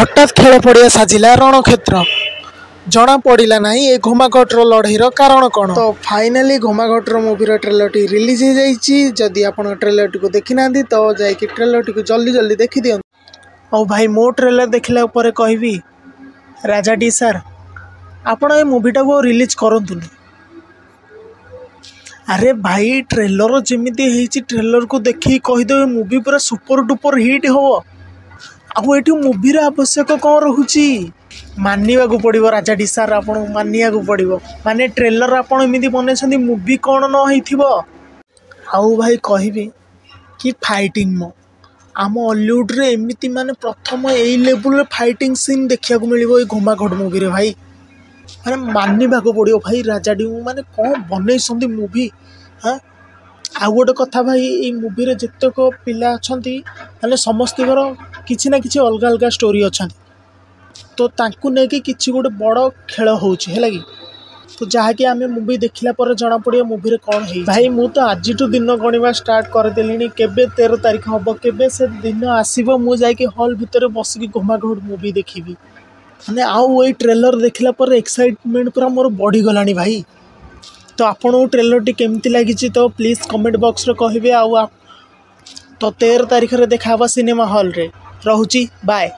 ହଠାତ୍ ଖେଳ ପଡ଼ିଆ ସାଜିଲା ରଣକ୍ଷେତ୍ର। ଜଣା ପଡ଼ିଲା ନାହିଁ ଏ ଘମାଘୋଟର ଲଢ଼େଇର କାରଣ କ'ଣ। ତ ଫାଇନାଲି ଘମାଘୋଟର ମୁଭିର ଟ୍ରେଲରଟି ରିଲିଜ୍ ହେଇଯାଇଛି। ଯଦି ଆପଣ ଟ୍ରେଲରଟିକୁ ଦେଖିନାହାନ୍ତି, ତ ଯାଇକି ଟ୍ରେଲରଟିକୁ ଜଲ୍ଦି ଜଲ୍ଦି ଦେଖିଦିଅନ୍ତୁ। ଆଉ ଭାଇ, ମୋ ଟ୍ରେଲର ଦେଖିଲା ପରେ କହିବି, ରାଜା ଡି ସାର୍, ଆପଣ ଏ ମୁଭିଟାକୁ ଆଉ ରିଲିଜ୍ କରନ୍ତୁନି। ଆରେ ଭାଇ, ଟ୍ରେଲର ଯେମିତି ହେଇଛି, ଟ୍ରେଲରକୁ ଦେଖିକି କହିଦେବେ ମୁଭି ପୁରା ସୁପର ଡୁପର ହିଟ୍ ହେବ। ଆଉ ଏଠି ମୁଭିର ଆବଶ୍ୟକ କ'ଣ ରହୁଛି? ମାନିବାକୁ ପଡ଼ିବ ରାଜା ଡି ସାର୍, ଆପଣଙ୍କୁ ମାନିବାକୁ ପଡ଼ିବ। ମାନେ ଟ୍ରେଲର ଆପଣ ଏମିତି ବନେଇଛନ୍ତି, ମୁଭି କ'ଣ ନ ହେଇଥିବ। ଆଉ ଭାଇ କହିବି କି ଫାଇଟିଂ, ଆମ ଅଲିଉଡ଼ରେ ଏମିତି ମାନେ ପ୍ରଥମ ଏଇ ଲେବୁଲରେ ଫାଇଟିଂ ସିନ୍ ଦେଖିବାକୁ ମିଳିବ ଏଇ ଘମାଘୋଟ ମୁଭିରେ। ଭାଇ, ମାନେ ମାନିବାକୁ ପଡ଼ିବ ଭାଇ ରାଜା ଡିଙ୍କୁ, ମାନେ କ'ଣ ବନେଇଛନ୍ତି ମୁଭି। ହଁ, ଆଉ ଗୋଟେ କଥା ଭାଇ, ଏଇ ମୁଭିରେ ଯେତେକ ପିଲା ଅଛନ୍ତି, ମାନେ ସମସ୍ତଙ୍କର କିଛି ନା କିଛି ଅଲଗା ଅଲଗା ଷ୍ଟୋରି ଅଛନ୍ତି। ତ ତାଙ୍କୁ ନେଇକି କିଛି ଗୋଟେ ବଡ଼ ଖେଳ ହେଉଛି, ହେଲା କି? ତ ଯାହାକି ଆମେ ମୁଭି ଦେଖିଲା ପରେ ଜଣାପଡ଼ିବ ମୁଭିରେ କ'ଣ ହେଇଛି। ଭାଇ, ମୁଁ ତ ଆଜିଠୁ ଦିନ ଗଣିବା ଷ୍ଟାର୍ଟ କରିଦେଲିଣି। କେବେ 13 ତାରିଖ ହେବ, କେବେ ସେ ଦିନ ଆସିବ, ମୁଁ ଯାଇକି ହଲ୍ ଭିତରେ ବସିକି ଘମାଘୋଟ ମୁଭି ଦେଖିବି। ମାନେ ଆଉ ଏଇ ଟ୍ରେଲର ଦେଖିଲା ପରେ ଏକ୍ସାଇଟମେଣ୍ଟ ପୁରା ମୋର ବଢ଼ିଗଲାଣି ଭାଇ। ତ ଆପଣଙ୍କୁ ଟ୍ରେଲରଟି କେମିତି ଲାଗିଛି, ତ ପ୍ଲିଜ୍ କମେଣ୍ଟ ବକ୍ସରେ କହିବେ। ଆଉ ତ 13 ତାରିଖରେ ଦେଖା ହେବ ସିନେମା ହଲ୍ରେ। ରହୁଛି, ବାଏ।